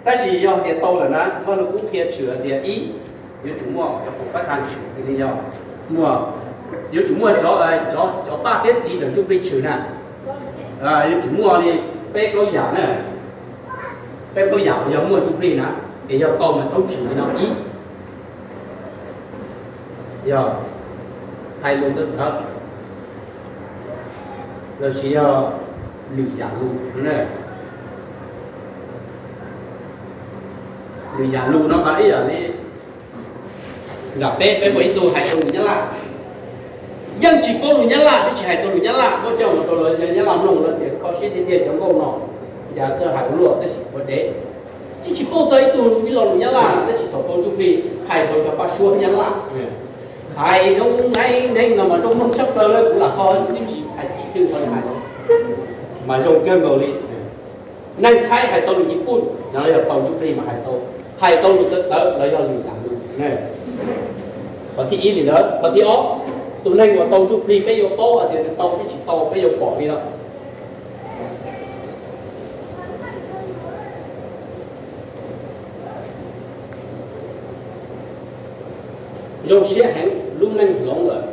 Tab sis yog tias tau lawm na, Vaj Lug Kub qhia tshwm hais tias ib, yuav tsum muaj cov qub pab thaj tshwm xws li yog muaj, yuav tsum muaj cov, cov paj thiab txiv ntawm ntsuj plig tshwm na. Yuav tsum muaj li peb plaub yam na, peb plaub yam uas yog muaj ntsuj plig na, es yog tau mas tau tshwm li no ib, yog hais lus txawv txawv, los sis yog lwm yam lus. Lwm yam lus no mas ib yam li nram peb, peb muaj ib tug hais tau lus Nyab Laj, yeej tsis paub lus Nyab Laj tab sis hais tau lus Nyab Laj, muab coj mus rau lawv Nyab Laj mloog lawv tias kho siab tiag tiag cov nkauj no, cas txawj hais ua luaj tab sis ua dev. Tsis, tsis paub txog ib tug ib lo lus Nyab Laj tab sis thaum tau ntsuj plig hais tau cov paj suab Nyab Laj, hais zoo neeg neeg no mas zoo mloog tshaj plaws li, kuv lam kho tib si hais tsis twg qhov hais mas zoo kawg nkaus li. Neeg Thaib hais tau lus Nyij Pooj no yog tau ntsuj plig mas hais tau, hais tau lus txawv txawv los yog lwm yam lus. Qhov thib ib li ntawd. Qhov thib ob, tus neeg uas tau ntsuj plig peb yuav paub hais tias nws tau thiab tsis tau, peb yuav pom li no. Zoo siab heev, lub neej hloov lawm.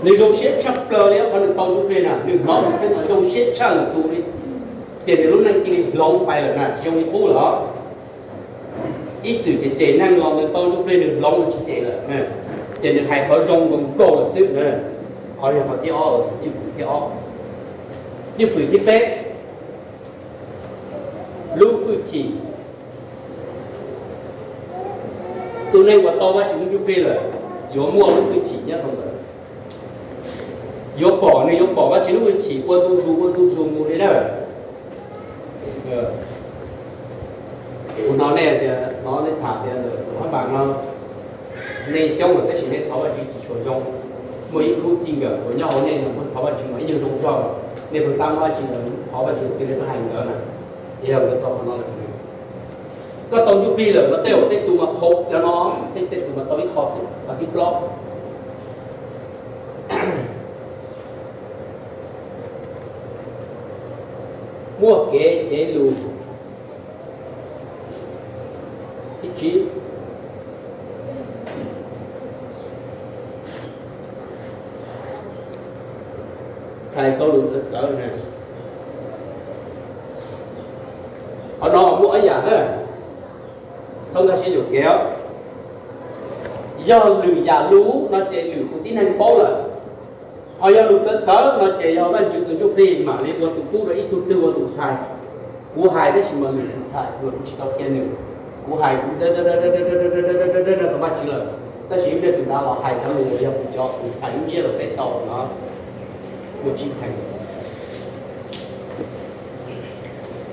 Nws zoo siab tshaj plaws li qhov nws tau ntsuj plig na, nws hnov nws pheej zoo siab tshaj lwm tus li, ces nws lub neej cia li hloov pais lawm na, tsis zoo li qub lawm. Ib txwm ces cem neeg los nws tau ntsuj plig nws hloov nws tsis cem lawm, ces nws hais qhov zoo nkaus nkaus lawm xwb. Qhov yog qhov thib ob, cwj pwm thib ob. Cwj pwm thib peb, lub hwj chim. Tus neeg uas tau Vajtswv tus ntsuj plig lawm yuav muaj lub hwj chim nyob rau ntawd. Yuav pom, nws yuav pom Vajtswv lub hwj chim ua ntu zus ua ntu zus mus li na. Kuv hnov nej tias, hnov nej tham tias ntawm tus hab npas no nej coob lawm tab sis nej thov Vajtswv tsis tshua zoo. Muaj ib khub txij nkawm uas nyob hauv nej no kuj thov Vajtswv mas ib nyuag zoo zog, nej puas tab muab Vajtswv ntawd thov Vajtswv tias nej pab hais ntawd na. Ces yog nkawd tau qhov no lawm. Koj tau ntsuj plig lawm mas tej zaum tej tus mas qhov cov no, tej tej tus mas tau ib qho xwb, qhov thib plaub. Muaj kev cev lus. Thib tsib, txhais tau lus txawv txawv na. Qhov no muaj ob yam na, txhob nkag siab yuam kev os. Yog lwm yam lus no ces lwm tus tib neeg paub lawm. Ho yog lus txawv txawv no ces yog Vajtswv tus ntsuj plig mam li ua tus pub rau ib tug twg ua tus txhais. Kuv hais tab sis mas lwm tus txhais luag kuv tsis tau qhia nws. Kuv hais kuv tau Vajtswv lawm, tab sis ib pliag tus nrad los hais cov lus uas yog kuv cov tus txhais lub ntsiab los peb tau no. Muaj tsib theem.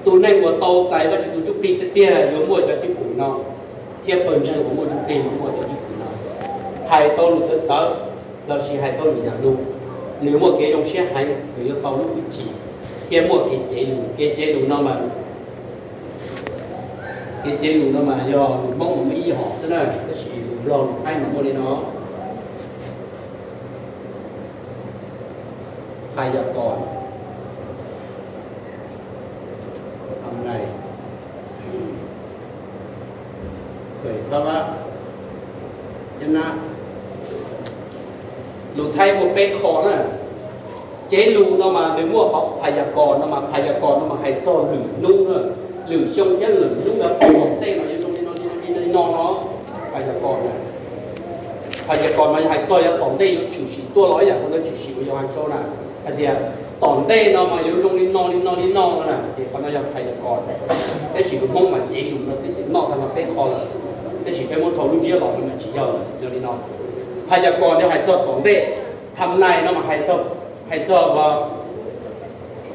Tus neeg uas tau txais Vajtswv tus ntsuj plig tiag tiag yuav muaj cov cwj pwm no, thiab pawg ntseeg uas muaj ntsuj plig mas muaj cov cwj pwm no. Hais tau lus txawv txawv lossis hais tau lwm yam lus, nws muaj kev zoo siab heev, nws yuav tau lub hwj chim, thiab muaj kev cev lus. Kev cev lus no mas, kev cev lus no mas yog lus Hmoob mas muaj ib hom xwb na, tab sis lus Nplog lus Thaib mas muaj li no. Phas yas kos, tham nais, phab vab, cab nab. Lus Thaib muaj peb qho na. Cev lus no mas nws muaj qhov phas yas kos no mas, phas yas kos no mas hais txog lwm hnub, lwm xyoo thiab lwm hnub ntawd tom ntej mas yuav zoo li no li no li no no. Phas yas kos na, phas yas kos mas hais txog yav tom ntej yuav tshwm sim tuaj los ib yam qhov ntawd tshwm sim uas Yauhas sau na, hais tias tom ntej no mas yuav zoo li no li no li no no na, ces qhov no yog phas yas kos. Tab sis lus Hmoob mas cev lus no xwb ces noj tag nrho peb qho lawm, tab sis peb muab thau lub ntsiab los no mas tsis yog lawm, yog li no. Phas yas kos nws hais txog tom ntej, tham nais no mas hais txog, hais txog,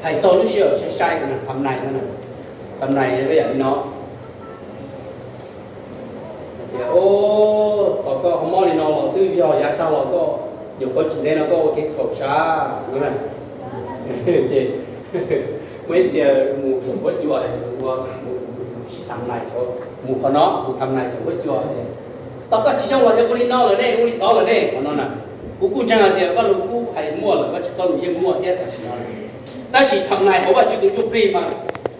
hais txog lub sij hawm sai sai no na, tham nais no na. Tham nais yog ib yam li no. Tias, o, tos koj ho mob li no los twb yog yav tag los koj nyuam qhuav tsis ntev no koj ua kev txhaum sav no na. Ces muaj ib txhia mus saum huab cua, mus sib tham nais, mus qhov no mus tham nais saum huab cua. Tos koj tsis zoo los yog ua li no lawm ne, ua li tod lawm ne, qhov no na. Kuv kuj ntseeg hais tias Vaj Lug Kub hais muaj lawm, Vajtswv txoj lus yeej muaj thiab tam sim no. Tab sis tham nais hauv Vajtswv tus Ntsuj Plig mas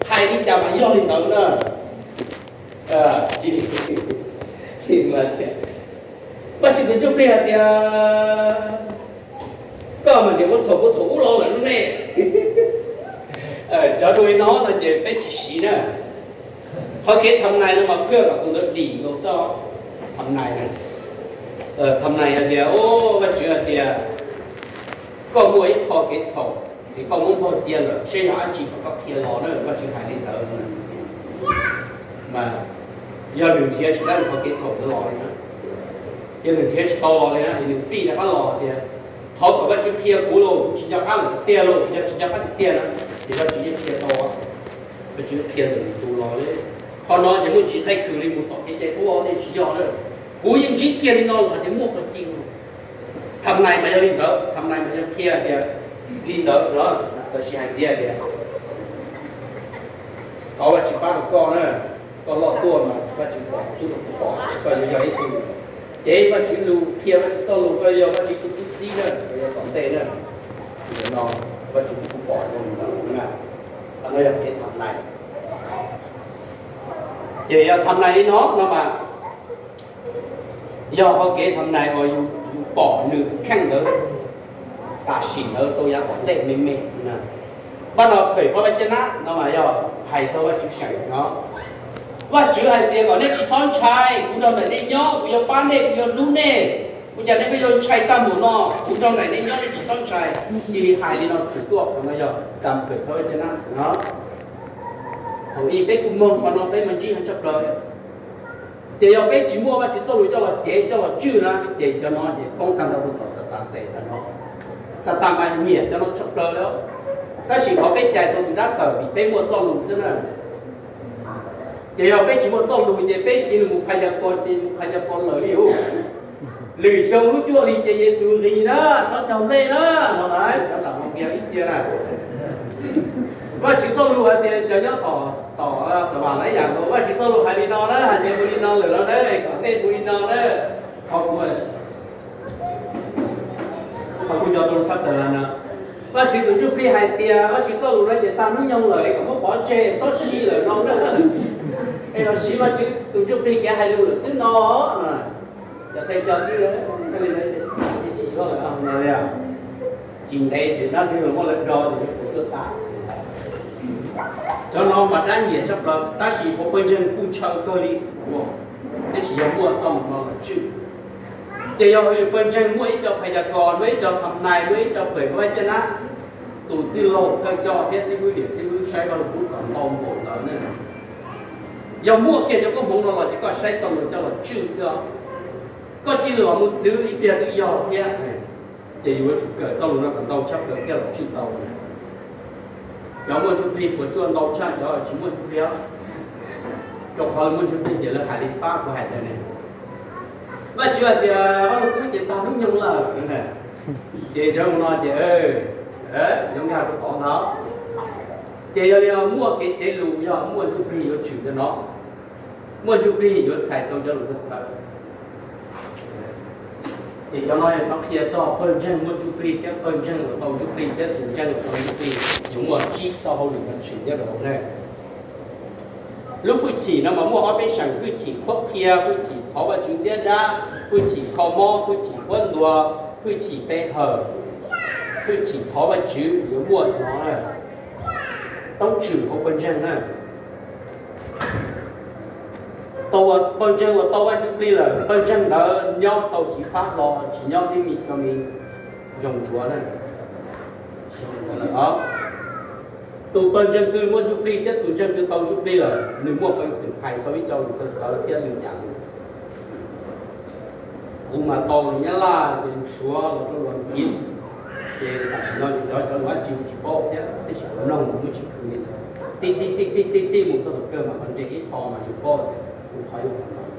hais li cas mas yog li ntawd na. Vajtswv tus Ntsuj Plig hais tias, koj mas niam ua txhaum ua txhaum ub los lawm lub neej. Cov dua li no no ces peb tsis siv na. Qhov kev tham nais no mas phwj kom tus ntawd dim nkaus xwb. Tham nais, tham nais hais tias, o, Vajtswv hais tias koj muaj ib qho kev txhaum, ces koj muab npog cia lawm, saib yog dab tsi kom koj qhia los na, Vajtswv hais li ntawd. Mas yog nws nrhiav tsis tau qhov kev txhaum ntawd los li na, yog nws nrhiav tsis tau los li na, es nws fij rov qab los tias, thov kom Vajtswv qhia kuv los, kuv tsis nco qab lawm tiag los, yog tsis nco qab tiag tiag na, ces Vajtswv yeej qhia tau, Vajtswv qhia ntawm nws tus los li. Qhov no ces muaj ntsis qhia khwv li mus tom kev cai qub nej tsis yog lawm. Kuv yeej ntsib kiag li no los hais tias muaj qhov cim. Tham nais mas yog li ntawd, tham nais mas yog qhia tias li ntawd no, tam sim hais txiv tias, thov Vajtswv pab rau koj na, koj loj tuaj mas Vajtswv pom, tub rau kuv pom, koj yuav yog ib tug cev Vajtswv lus, qhia Vajtswv txoj lus, koj yog Vajtswv tus tub txib na, koj yog tom ntej na. Ntawm no Vajtswv kuj pom zoo li ntawd na. Qhov no yog kev tham nais. Ces yog tham nais li no no mas yog qhov kev tham nais uas yus pom nws tus kheej ntawd tam sim ntawd rau yav tom ntej me me. Pab no phem pab Vajtswv na no mas yog hais txog Vajtswv seem no. Vajtswv hais tias kom nej tsis txhob ntshai, kuv nrog ntawm nej nyob, kuv yuav pab nej, kuv yuav hlub nej. Ua cas nej pheej yuav ntshai tag npaum no? Kuv nrog ntawm nej nyob, nej tsis txhob ntshai. Cia li hais li no tshwm tuaj, qhov no yog tam phem pab Vajtswv na no. Thaum ub peb kuj mloog qhov no peb mas ntsib heev tshaj plaws. Ces yog peb tsis muaj Vajtswv txoj lus coj los cev coj los tswj na, ces cov no ces poob tag nrho rau tom Xatas tes tag nrho. Xatas mas nyiam cov no tshaj plaws li. Tab sis qhov peb cais tau tus dab tawm vim peb muaj txoj lus xwb na. Ces yog peb tsis muaj txoj lus ces peb cia li mus phais yas kos ces mus phais yas kos lawm li ub. Lwm xyoo lub cuaj hli ces Yexus nqis na, txhob tsaug nplej na, no na, cov nram hauv npias ib txhia na. Vajtswv txoj lus hais tias cov nyob tom, tom Xamas na ib yam nkaus, Vajtswv txoj lus hais li no na, hais tias mus li no lawm no na, kom nej mus li no na. Qhov kuv, qhov kuv nco tau tshaj plaws no, Vajtswv tus Ntsuj Plig hais tias Vajtswv txoj lus no ces tag hnub nyoog lawm es kom muab pov tseg txhob siv lawm no na. Es los siv Vajtswv tus Ntsuj Plig kev hais lus lawm xwb no. Cov teb cov xwb, tsis ntev ces dab ntxwg los muab lawv do ces lawv puas tsuaj tas. Cov no mas dab nyiam tshaj plaws tab sis hauv pawg ntseeg kuj ntshaw kawg li, tab sis yog muaj txoj lus no los tswj. Ces yog pawg ntseeg muaj ib co phais yas kos, muaj ib co tham nais, muaj ib co phem pab Vajtswv na, tus txwj laug thawj coj thiab xib hwb niam xib hwb saib Vajluskub kom ntau npaum ntawd ne. Yog muaj kiag cov koob hmoov no los ces koj saib txoj lus coj los tswj xwb os. Koj cia li los mus txwv ib pliag twb yog thiab. Ces yus yuav tsum kawm txoj lus no kom ntau tshaj plaws thiaj los tswj tau. Cov muaj ntsuj plig puas tsuaj ntau tshaj cov tsis muaj ntsuj plig? Rau qhov lawv muaj ntsuj plig ces lawv hais li pab kuv hais ntawd ne. Vajtswv hais tias Vajluskub ces tag hnub nyoog lawm. Ces cov no ces zoo nkag rau tod ntag. Ces yog li no muaj kev cev lus yog muaj ntsuj plig yuav tshwm cov no. Muaj ntsuj plig yuav txhais tau cov lus txawv. Ces cov no yog qhov qhia txog pawg ntseeg muaj ntsuj plig thiab pawg ntseeg uas tau ntsuj plig thiab tus ntseeg uas tau ntsuj plig yuav muaj tsib txoj hauj lwm tshwm thiab rau hauv ne. Lub hwj chim no mas muaj ob peb seem: hwj chim qhuab qhia, hwj chim thov Vajtswv ntiab dab, hwj chim kho mob, hwj chim qhuab ntuas, hwj chim pe hawm, hwj chim thov Vajtswv, yuav muaj cov no. Tau tshwm hauv pawg ntseeg na. Tau pawg ntseeg uas tau Vajtswv plig lawm, pawg ntseeg ntawd nyob tau xyiv fab hlo, tsis nyob tib me co me zoo ntsuav na. Tus pawg ntseeg twg muaj ntsuj plig thiab tus ntseeg twg tau ntsuj plig lawm, nws muaj peev xwm hais tau ib co lus txawv txawv thiab lwm yam lus. Kuv mas tau lus Nyab Laj ces lus Suav los rau lus Askiv, ces tam sim no ces cov, cov lus dab tsi kuv tsis paub thiab, tab sis kuv mloog kuv muaj tsis khwv li ntawd. Tij tij tij tij tij tij mus txog tom kawg mas qhov ntseeg ib qho mas yus paub tias kuv qhov yog qhov ntawd.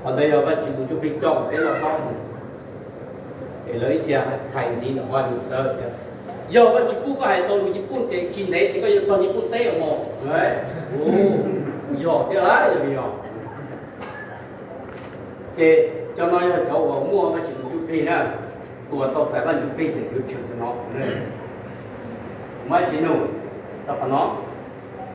Qhov ntawd yog Vajtswv tus ntsuj plig coj peb loj hlob mus. Es lawv ib txhia txhais ntxiv ntawm qhov lus txawv tias, yog Vajtswv pub koj hais tau lus Nyij Pooj ces tsis ntev ces koj yuav txog Nyij Pooj teb os mog. Yog thiab lauj, yog li os. Ces cov no yog cov uas muaj Vajtswv tus ntsuj plig na, tus uas tau txais Vaj ntsuj plig ces yuav tshwm cov no. Muab ib tsis nug rau qhov no.